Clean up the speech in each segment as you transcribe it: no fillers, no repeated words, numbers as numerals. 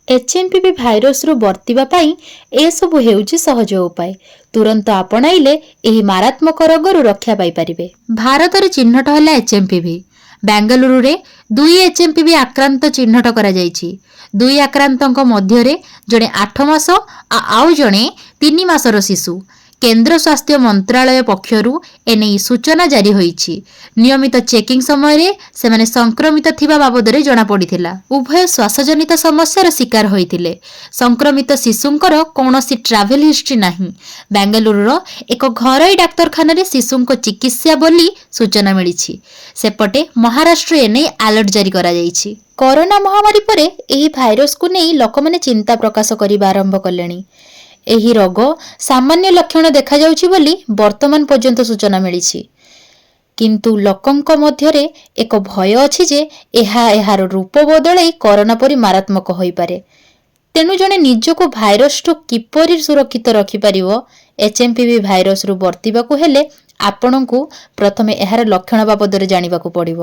HMPV ଭାଇରସରୁ ବର୍ତ୍ତିବା ପାଇଁ ଏସବୁ ହେଉଛି ସହଜ ଉପାୟ। ତୁରନ୍ତ ଆପଣାଇଲେ ଏହି ମାରାତ୍ମକ ରୋଗରୁ ରକ୍ଷା ପାଇପାରିବେ। ଭାରତରେ ଚିହ୍ନଟ ହେଲା ଏଚ୍ଏମ୍ପିଭି। ବେଙ୍ଗାଲୁରୁରେ ଦୁଇ ଏଚ୍ଏମ୍ପିଭି ଆକ୍ରାନ୍ତ ଚିହ୍ନଟ କରାଯାଇଛି। ଦୁଇ ଆକ୍ରାନ୍ତଙ୍କ ମଧ୍ୟରେ ଜଣେ 8 ମାସ ଆଉ ଜଣେ 3 ମାସର ଶିଶୁ। କେନ୍ଦ୍ର ସ୍ୱାସ୍ଥ୍ୟ ମନ୍ତ୍ରାଳୟ ପକ୍ଷରୁ ଏନେଇ ସୂଚନା ଜାରି ହୋଇଛି। ନିୟମିତ ଚେକିଂ ସମୟରେ ସେମାନେ ସଂକ୍ରମିତ ଥିବା ବାବଦରେ ଜଣାପଡ଼ିଥିଲା। ଉଭୟ ଶ୍ୱାସଜନିତ ସମସ୍ୟାର ଶିକାର ହୋଇଥିଲେ। ସଂକ୍ରମିତ ଶିଶୁଙ୍କର କୌଣସି ଟ୍ରାଭେଲ ହିଷ୍ଟ୍ରି ନାହିଁ। ବେଙ୍ଗାଲୁରୁର ଏକ ଘରୋଇ ଡାକ୍ତରଖାନାରେ ଶିଶୁଙ୍କ ଚିକିତ୍ସା ବୋଲି ସୂଚନା ମିଳିଛି। ସେପଟେ ମହାରାଷ୍ଟ୍ର ଏନେଇ ଆଲର୍ଟ ଜାରି କରାଯାଇଛି। କରୋନା ମହାମାରୀ ପରେ ଏହି ଭାଇରସକୁ ନେଇ ଲୋକମାନେ ଚିନ୍ତା ପ୍ରକାଶ କରିବା ଆରମ୍ଭ କଲେଣି। ଏହି ରୋଗ ସାମାନ୍ୟ ଲକ୍ଷଣ ଦେଖାଯାଉଛି ବୋଲି ବର୍ତ୍ତମାନ ପର୍ଯ୍ୟନ୍ତ ସୂଚନା ମିଳିଛି। କିନ୍ତୁ ଲୋକଙ୍କ ମଧ୍ୟରେ ଏକ ଭୟ ଅଛି ଯେ ଏହା ଏହାର ରୂପ ବଦଳାଇ କରୋନା ପରି ମାରାତ୍ମକ ହୋଇପାରେ। ତେଣୁ ଜଣେ ନିଜକୁ ଭାଇରସଠୁ କିପରି ସୁରକ୍ଷିତ ରଖିପାରିବ? ଏଚ୍ଏମ୍ପିଭି ଭାଇରସରୁ ବର୍ତ୍ତିବାକୁ ହେଲେ ଆପଣଙ୍କୁ ପ୍ରଥମେ ଏହାର ଲକ୍ଷଣ ବାବଦରେ ଜାଣିବାକୁ ପଡ଼ିବ।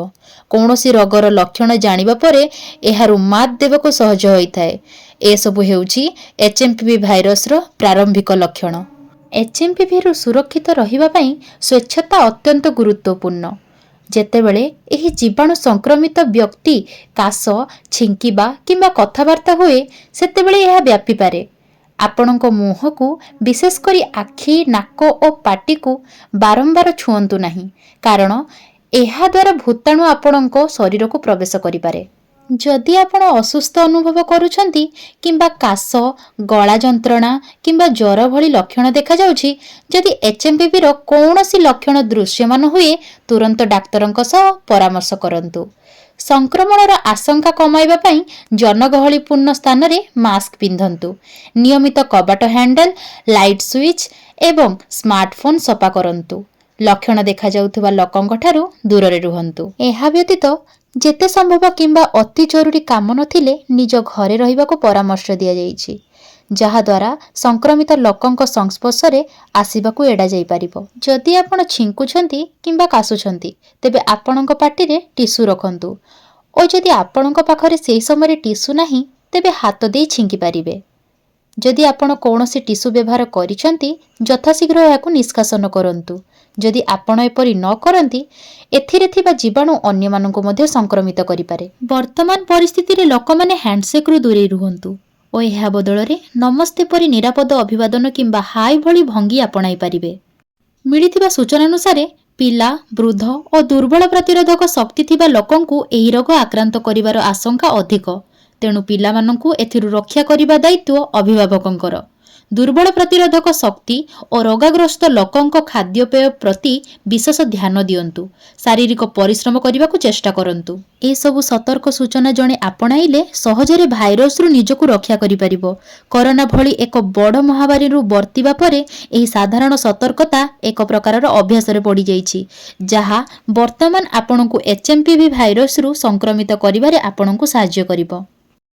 କୌଣସି ରୋଗର ଲକ୍ଷଣ ଜାଣିବା ପରେ ଏହାରୁ ମାତ୍ ଦେବାକୁ ସହଜ ହୋଇଥାଏ। ଏସବୁ ହେଉଛି ଏଚ୍ଏମ୍ପିଭି ଭାଇରସର ପ୍ରାରମ୍ଭିକ ଲକ୍ଷଣ। ଏଚ୍ଏମ୍ପିଭିରୁ ସୁରକ୍ଷିତ ରହିବା ପାଇଁ ସ୍ୱଚ୍ଛତା ଅତ୍ୟନ୍ତ ଗୁରୁତ୍ୱପୂର୍ଣ୍ଣ। ଯେତେବେଳେ ଏହି ଜୀବାଣୁ ସଂକ୍ରମିତ ବ୍ୟକ୍ତି କାଶ, ଛିଙ୍କିବା କିମ୍ବା କଥାବାର୍ତ୍ତା ହୁଏ, ସେତେବେଳେ ଏହା ବ୍ୟାପିପାରେ। ଆପଣଙ୍କ ମୁହଁକୁ, ବିଶେଷ କରି ଆଖି, ନାକ ଓ ପାଟିକୁ ବାରମ୍ବାର ଛୁଅନ୍ତୁ ନାହିଁ, କାରଣ ଏହାଦ୍ୱାରା ଭୂତାଣୁ ଆପଣଙ୍କ ଶରୀରକୁ ପ୍ରବେଶ କରିପାରେ। ଯଦି ଆପଣ ଅସୁସ୍ଥ ଅନୁଭବ କରୁଛନ୍ତି କିମ୍ବା କାଶ, ଗଳା ଯନ୍ତ୍ରଣା କିମ୍ବା ଜ୍ୱର ଭଳି ଲକ୍ଷଣ ଦେଖାଯାଉଛି, ଯଦି ଏଚ୍ଏମ୍ପିଭିର କୌଣସି ଲକ୍ଷଣ ଦୃଶ୍ୟମାନ ହୁଏ, ତୁରନ୍ତ ଡାକ୍ତରଙ୍କ ସହ ପରାମର୍ଶ କରନ୍ତୁ। ସଂକ୍ରମଣର ଆଶଙ୍କା କମାଇବା ପାଇଁ ଜନଗହଳିପୂର୍ଣ୍ଣ ସ୍ଥାନରେ ମାସ୍କ ପିନ୍ଧନ୍ତୁ। ନିୟମିତ କବାଟ ହ୍ୟାଣ୍ଡେଲ, ଲାଇଟ୍ ସୁଇଚ୍ ଏବଂ ସ୍ମାର୍ଟଫୋନ୍ ସଫା କରନ୍ତୁ। ଲକ୍ଷଣ ଦେଖାଯାଉଥିବା ଲୋକଙ୍କଠାରୁ ଦୂରରେ ରୁହନ୍ତୁ। ଏହା ବ୍ୟତୀତ ଯେତେ ସମ୍ଭବ କିମ୍ବା ଅତି ଜରୁରୀ କାମ ନଥିଲେ ନିଜ ଘରେ ରହିବାକୁ ପରାମର୍ଶ ଦିଆଯାଇଛି, ଯାହାଦ୍ୱାରା ସଂକ୍ରମିତ ଲୋକଙ୍କ ସଂସ୍ପର୍ଶରେ ଆସିବାକୁ ଏଡ଼ାଯାଇପାରିବ। ଯଦି ଆପଣ ଛିଙ୍କୁଛନ୍ତି କିମ୍ବା କାଶୁଛନ୍ତି, ତେବେ ଆପଣଙ୍କ ପାଟିରେ ଟିସୁ ରଖନ୍ତୁ ଓ ଯଦି ଆପଣଙ୍କ ପାଖରେ ସେହି ସମୟରେ ଟିସୁ ନାହିଁ, ତେବେ ହାତ ଦେଇ ଛିଙ୍କି ପାରିବେ। ଯଦି ଆପଣ କୌଣସି ଟିସୁ ବ୍ୟବହାର କରିଛନ୍ତି, ଯଥାଶୀଘ୍ର ଏହାକୁ ନିଷ୍କାସନ କରନ୍ତୁ। ଯଦି ଆପଣ ଏପରି ନ କରନ୍ତି, ଏଥିରେ ଥିବା ଜୀବାଣୁ ଅନ୍ୟମାନଙ୍କୁ ମଧ୍ୟ ସଂକ୍ରମିତ କରିପାରେ। ବର୍ତ୍ତମାନ ପରିସ୍ଥିତିରେ ଲୋକମାନେ ହ୍ୟାଣ୍ଡସେକ୍ରୁ ଦୂରେଇ ରୁହନ୍ତୁ ଓ ଏହା ବଦଳରେ ନମସ୍ତେ ପରି ନିରାପଦ ଅଭିବାଦନ କିମ୍ବା ହାଇ ଭଳି ଭଙ୍ଗୀ ଆପଣାଇ ପାରିବେ। ମିଳିଥିବା ସୂଚନାନୁସାରେ, ପିଲା, ବୃଦ୍ଧ ଓ ଦୁର୍ବଳ ପ୍ରତିରୋଧକ ଶକ୍ତି ଥିବା ଲୋକଙ୍କୁ ଏହି ରୋଗ ଆକ୍ରାନ୍ତ କରିବାର ଆଶଙ୍କା ଅଧିକ। ତେଣୁ ପିଲାମାନଙ୍କୁ ଏଥିରୁ ରକ୍ଷା କରିବା ଦାୟିତ୍ୱ ଅଭିଭାବକଙ୍କର। ଦୁର୍ବଳ ପ୍ରତିରୋଧକ ଶକ୍ତି ଓ ରୋଗାଗ୍ରସ୍ତ ଲୋକଙ୍କ ଖାଦ୍ୟପେୟ ପ୍ରତି ବିଶେଷ ଧ୍ୟାନ ଦିଅନ୍ତୁ। ଶାରୀରିକ ପରିଶ୍ରମ କରିବାକୁ ଚେଷ୍ଟା କରନ୍ତୁ। ଏସବୁ ସତର୍କ ସୂଚନା ଜଣେ ଆପଣାଇଲେ ସହଜରେ ଭାଇରସରୁ ନିଜକୁ ରକ୍ଷା କରିପାରିବ। କରୋନା ଭଳି ଏକ ବଡ଼ ମହାମାରୀରୁ ବର୍ତ୍ତିବା ପରେ ଏହି ସାଧାରଣ ସତର୍କତା ଏକ ପ୍ରକାରର ଅଭ୍ୟାସରେ ପଡ଼ିଯାଇଛି, ଯାହା ବର୍ତ୍ତମାନ ଆପଣଙ୍କୁ ଏଚ୍ଏମ୍ପିଭି ଭାଇରସରୁ ସଂକ୍ରମିତ କରିବାରେ ଆପଣଙ୍କୁ ସାହାଯ୍ୟ କରିବ।